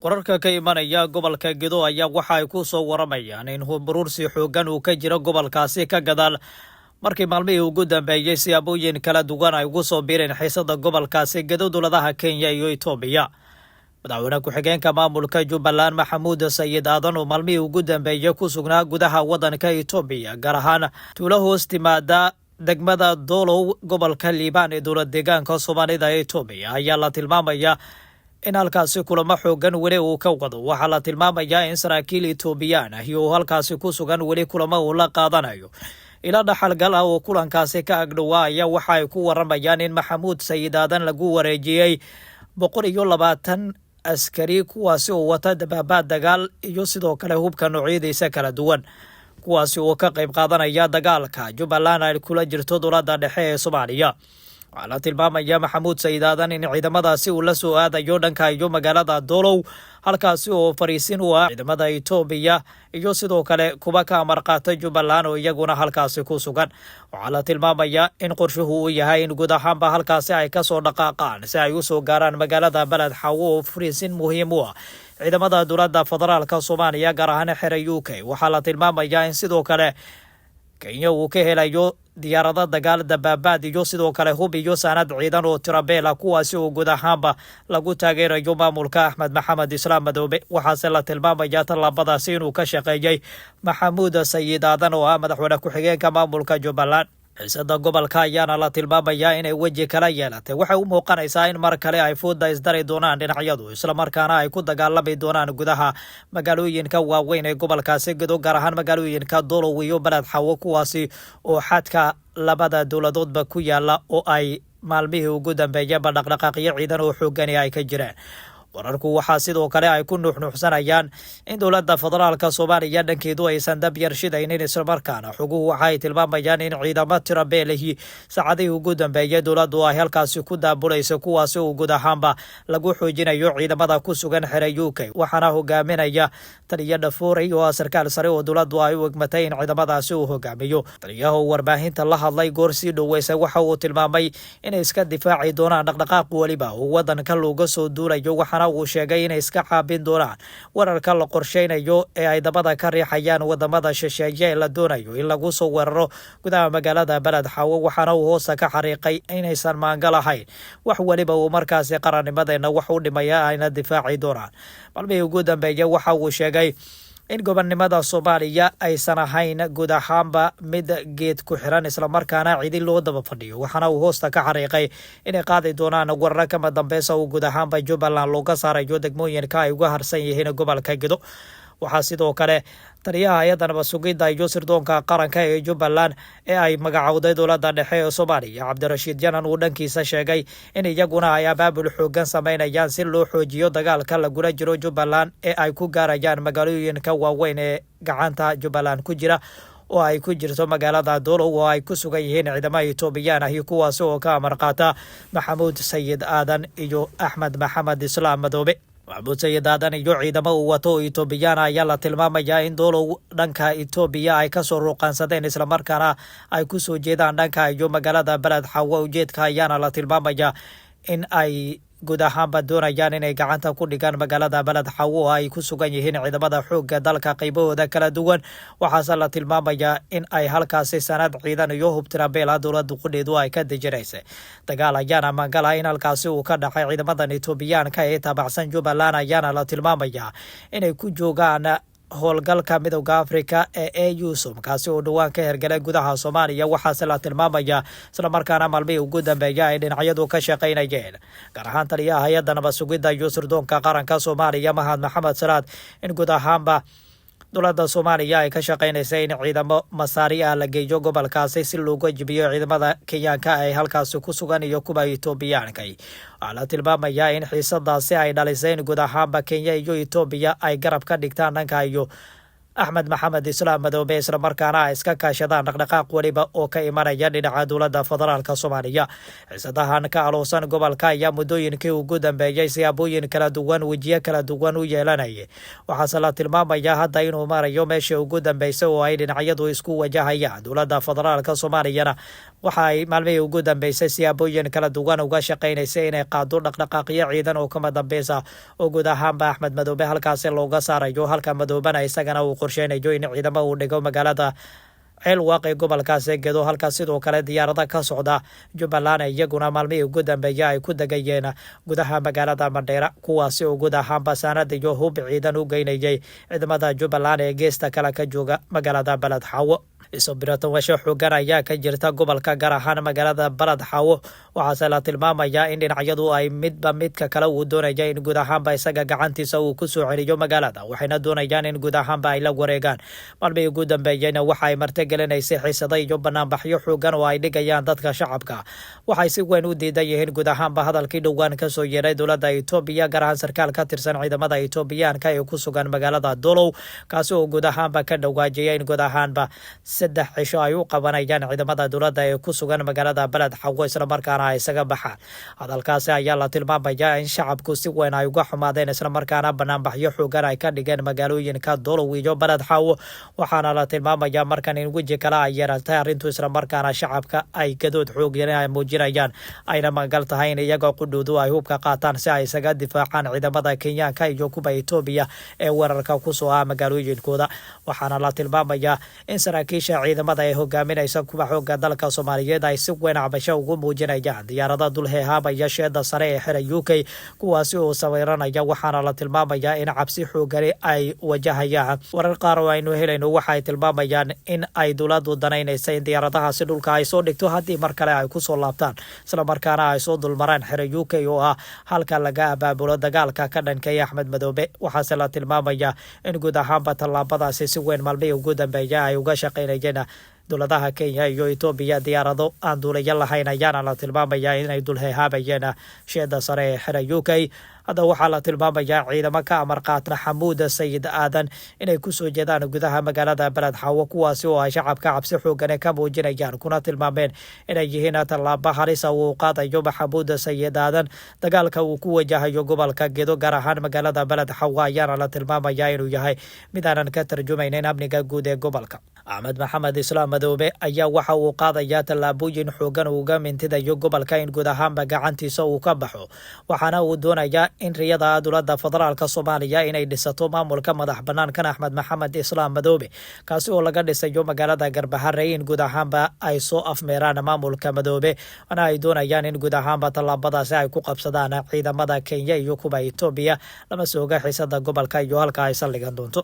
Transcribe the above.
Wararka ka imanaya gobolka Gedo ayaa waxa ay ku soo waramayaan in hub uruursi xooggan uu ka jiro gobolkaasi ka gadaal markii maalmihii ugu dambeeyey siyaabooyin kala duwan ay ugu soo biireen xiisada gobolkaasi Gedo dowladaha Kenya iyo Itoobiya. Madaxweyne ku-xigeenka maamulka Jubbaland, Maxamuud Sayid Aadan, oo maalmihii ugu dambeeyey ku sugnaa gudaha waddanka Itoobiya, gaar ahaan tuulo hoos timaada degmada Doolow, gobolka Liibaan ee dowlad deegaanka Soomaalida ee Itoobiya, ayaa la tilmaamaya in halkaasi kulamo xoogan weli uu ka wado. Waxaa la tilmaamayaa in saraakiil Itoobiyaan ah iyo uu halkaasi ku sugan weli kulamo uu la qaadanayo. Ilo dhaxalgal ah oo kulankaasi ka agdhowaa ayaa waxa ay ku waramayaan in Maxamuud Sayid Aadan lagu wareejiyey 120 askari, kuwaasi oo wata dabaabaad dagaal iyo sidoo kale hubka noocyadiisa kala duwan, kuwaasi oo ka qayb qaadanaya dagaalka Jubbaland ay kula jirto dowladda dhexe ee Soomaaliya. Waxaa la tilmaamaya Maxamuud Sayid Aadan in ciidamadaasi uu la soo aadayo dhanka iyo magaalada Doolow, halkaasi oo fariisin u ah ciidamada Itoobiya iyo sidoo kale kuwa ka amarqaata Jubbaland oo iyaguna halkaasi ku sugan. Waxaa la tilmaamaya in qorshuhu uu yahay in guud ahaanba halkaasi ay kasoo dhaqaaqaan si ay usoo gaaraan magaalada Beled Xaawo oo fariisin muhiim u ah ciidamada dowladda federaalka Soomaaliya, gaar ahaan xere UK. Waxaa la tilmaamayaa in sidoo kale Kenya uu ka helayo diyaarado dagaal, dabaabaad iyo sidoo kale hub iyo saanad ciidan oo tirabeela, kuwaasi oo guud ahaanba lagu taageerayo maamulka Axmed Maxamed Islaam Madoobe. Waxaase la tilmaamayaa tallaabadaasi inuu ka shaqeeyey Maxamuud Sayid Aadan oo ah madaxweyne ku-xigeenka maamulka Jubbaland. Xiisada gobolka ayaana la tilmaamayaa inay weji kala yeelatay. Waxay u muuqanaysaa in mar kale ay fooda isdari doonaan dhinacyadu, islamarkaana ay ku dagaalami doonaan gudaha magaalooyinka waaweyn ee gobolkaasi Gedo, gaar ahaan magaalooyinka Dolow iyo Beled Xawo, kuwaasi oo xadka labada dowladoodba ku yaala oo ay maalmihii ugu dambeeyaba dhaqdhaqaaqyo ciidan oo xoogani ay ka jireen. Wararku waxaa sidoo kale ay ku nuuxnuuxsanayaan in dowladda federaalka Soomaaliya dhankeedu aysan dab yar shidaynin, islamarkaana xoguhu waxaay tilmaamayaan in ciidamo tira beelahi saacadihii ugu dambeeyay dowladdu ay halkaasi ku daabulaysa, kuwaasi uu guud ahaanba lagu xoojinayo ciidamada ku sugan xere UK. Waxaana hogaaminaya taliya Dhafuuray oo ah sarkaal sare oo dowladdu ay u egmatay in ciidamadaasi uu hogaamiyo. Taliyaha oo warbaahinta la hadlay goor sii dhoweysa waxa uu tilmaamay inay iska difaaci doonaan dhaqdhaqaaq weliba oo wadanka looga soo duulayo, waxaana uu sheegay inay iska caabin doonaan wararka la qorsheynayo ee ay dabada ka riixayaan wadamada shisheeye ee la doonayo in lagu soo weeraro gudaha magaalada Beled Xaawo. Waxaana uu hoosta ka xariiqay inaysan maangal ahayn wax weliba uu markaasi qarannimadeena wax u dhimaya, ayna difaaci doonaan. Maalmihii ugu dambeeya waxa uu sheegay in gobonnimada Soomaaliya aysan ahayn guud ahaanba mid geed ku xiran, islamarkaana cidi loo daba fadhiyo. Waxaana uu hoosta ka xariiqay inay qaadi doonaan wararo kama dambeysa oo guud ahaanba Jubbaland looga saarayo degmooyinka ay uga harsan yihiin gobolka Gedo. Waxaa sidoo kale taliyaha hay-adda nabad sugidda iyo sirdoonka qaranka ee Jubbaland ee ay magacowday dowladda dhexe ee Soomaaliya, Cabdirashiid Janan, uu dhankiisa sheegay in iyaguna ay abaabul xoogan sameynayaan si loo xoojiyo dagaalka lagula jiro Jubbaland ee ay ku gaarayaan magaalooyinka waaweyn ee gacanta Jubbaland ku jira, oo ay ku jirto magaalada Doolow oo ay ku sugan yihiin ciidamada Itoobiyaan ahi, kuwaasi oo ka amar qaata Maxamuud Sayid Aadan iyo Axmed Maxamed Islaam Madoobe. Maxamuud Sayid Aadan iyo ciidamo uu wato oo Itoobiyaan ayaa la tilmaamayaa in Doolow dhanka Itoobiya ay kasoo ruuqaansadeen, islamarkaana ay kusoo jeedaan dhanka iyo magaalada Beled Xaawo. Ujeedka ayaana la tilmaamayaa in ay guud ahaanba doonayaan inay gacanta ku dhigaan magaalada Beled Xaawo oo ay ku sugan yihiin ciidamada xoogga dalka qaybahooda kala duwan. Waxaase la tilmaamayaa in ay halkaasi sanad ciidan iyo hub tirabeela dowladda qudheedu ay ka dejinaysay. Dagaal ayaana maangala in halkaasi uu ka dhacay. Ciidamadan Itoobiyaanka ee taabacsan Jubbaland ayaana la tilmaamayaa inay ku joogaan howlgalka Midowda Africa ee AUSSOM, kaasi oo dhowaan ka hergalay gudaha Soomaaliya. Waxaase la tilmaamaya islamarkaana maalmihii ugu dambeeya ay dhinacyadu ka shaqaynayeen, gaar ahaan taliyaha hay-adda nabad sugidda iyo sirdoonka qaranka Soomaaliya, Mahad Maxamed Salaad, in guud ahaanba dowladda Soomaaliya ay ka shaqaynaysa in ciidamo Masaari ah la geeyo gobolkaasi si looga jibiyo ciidamada Kenyaanka ay halkaasi ku sugan iyo kuwa Itoobiyaanka. Waxaa la tilmaamayaa in xiisadaasi ay dhalisay in guud ahaanba Kenya iyo Itoobiya ay garab ka dhigtaan dhanka iyo Axmed Maxamed Islaam Madoobe, islamarkaana ay iska kaashadaan dhaqdhaqaaq weliba oo ka imanaya dhinaca dowladda federaalka Soomaaliya. Xiisadahan ka aloosan gobolka ayaa muddooyinkii ugu dambeeyey siyaabooyin kala duwan, wejiyo kala duwan u yeelanayay, waxaase la tilmaamayaa hadda inuu marayo meeshii ugu dambeysay oo ay dhinacyadu isku wajahayaan. Dowladda federaalka Soomaaliyana waxa ay maalmihii ugu dambeysay siyaabooyin kala duwan uga shaqaynaysay inay qaado dhaqdhaqaaqyo ciidan oo kama dambeysa oo guud ahaanba Axmed Madoobe halkaasi looga saarayo, halka Madoobena isagana uu qorsheynayo in ciidamo uu dhigo magaalada Ceelwaaq ee gobolkaasi Gedo, halka sidoo kale diyaarada ka socda Jubbaland iyaguna maalmihii ugu dambeeya ay ku degayeen gudaha magaalada Mandheera, kuwaasi oo guud ahaanba saanad iyo hub ciidan u geynayay ciidamada Jubbaland ee geesta kale ka jooga magaalada Baled Xaawo. Isobiratomasho xoogan ayaa ka jirta gobolka, gaar ahaan magaalada Baled Xaawo, waxaase la tilmaamayaa in dhinacyadu ay midba midka kale uu doonaya in guud ahaanba isaga gacantiisa uu kusoo celiyo magaalada, waxayna doonayaan in guud ahaanba ay la wareegaan. Maalmihii ugu dambeeyeyna waxa ay martigelinaysay xiisada iyo banaanbaxyo xoogan oo ay dhigayaan dadka shacabka. Waxay si weyn u diidan yihiin guud ahaanba hadalkii dhowaan kasoo yeeray dowladda Etoobiya, gaar ahaan sarkaal ka tirsan ciidamada Etoobiyaanka ee ku sugan magaalada Dolow, kaasi oo guud ahaanba ka dhawaajiyay in guud ahaanba 3 cisho ay u qabanayaan ciidamada dowladda ee ku sugan magaalada Baled Xawo, islamarkaana ay isaga baxaan. Hadalkaasi ayaa la tilmaamayaa in shacabku si weyn ay uga xumaadeen, islamarkaana banaanbaxyo xoogan ay ka dhigeen magaalooyinka Dolow iyo Baled Xawo. Waxaana la tilmaamayaa markan in weji kale ay yeeratay arrintu, islamarkaana shacabka ay gadood xoogyan ay muujinayaan, ayna magal tahay in iyaga qudhoodu ay hubka qaataan si ay isaga difaacaan ciidamada Kenyaanka iyo kuwa Etoobiya ee weerarka kusoo ah magaalooyinkooda. Waxaana la tilmaamayaa in saraakiisha ciidamada ee hogaaminaysa kuwa xooga dalka Soomaaliyeed ay si weyn cabasho ugu muujinayaan diyaarada dul heehaabaya sheeda sare ee xera UK, kuwaasi oo sawiranaya. Waxaana la tilmaamayaa in cabsi xoogani ay wajahayaan. Warar qaar oo aynu helayno waxa ay tilmaamayaan in ay dowladu danaynaysa in diyaaradahaasi dhulka ay soo dhigto haddii mar kale ay kusoo laabtaan, islamarkaana ay soo dulmaraan xera UK oo ah halka laga abaabulo dagaalka ka dhankay Axmed Madoobe. Waxaase la tilmaamayaa in guud ahaanba tallaabadaasi si weyn maalmihii ugu dambeeya ay uga shaqaynayeen dowladaha Kenya iyo Etoobiya. Diyaarado aan duulayo lahayn ayaana la tilmaamayaa inay dulhehaabayeen sheeda sare ee xera UK. Hadda waxaa la tilmaamayaa ciidamo ka amar qaata Xamuud Sayid Aadan inay kusoo jeedaan gudaha magaalada Beled Xaawo, kuwaasi oo ay shacabka cabsi xoogane ka muujinayaan, kuna tilmaameen inay yihiin tallaabo halisa uu qaadayo Maxamuud Sayid Aadan dagaalka uu ku wajahayo gobolka Gedo, gaar ahaan magaalada Beled Xaawo, ayaana la tilmaamayaa inuu yahay mid aanan ka tarjumaynin amniga guud ee gobolka. Axmed Maxamed Islaam Madoobe ayaa waxa uu qaadayaa tallaabooyin xoogan uu uga mintidayo gobolka in guud ahaanba gacantiisa uu ka baxo, waxaana uu doonayaa in riyada dowladda federaalka Soomaaliya inay dhisato maamulka madax bannaan kan Axmed Maxamed Islaam Madoobe, kaasi oo laga dhisayo magaalada Garbaharey, in guud ahaanba ay soo afmeeraan maamulka Madoobe, waana ay doonayaan in guud ahaanba tallaabadaasi ay ku qabsadaan ciidamada Kenya iyo kuwa Etoobiya. Lama sooga xiisada gobolka iyo halka ay saldhigan doonto.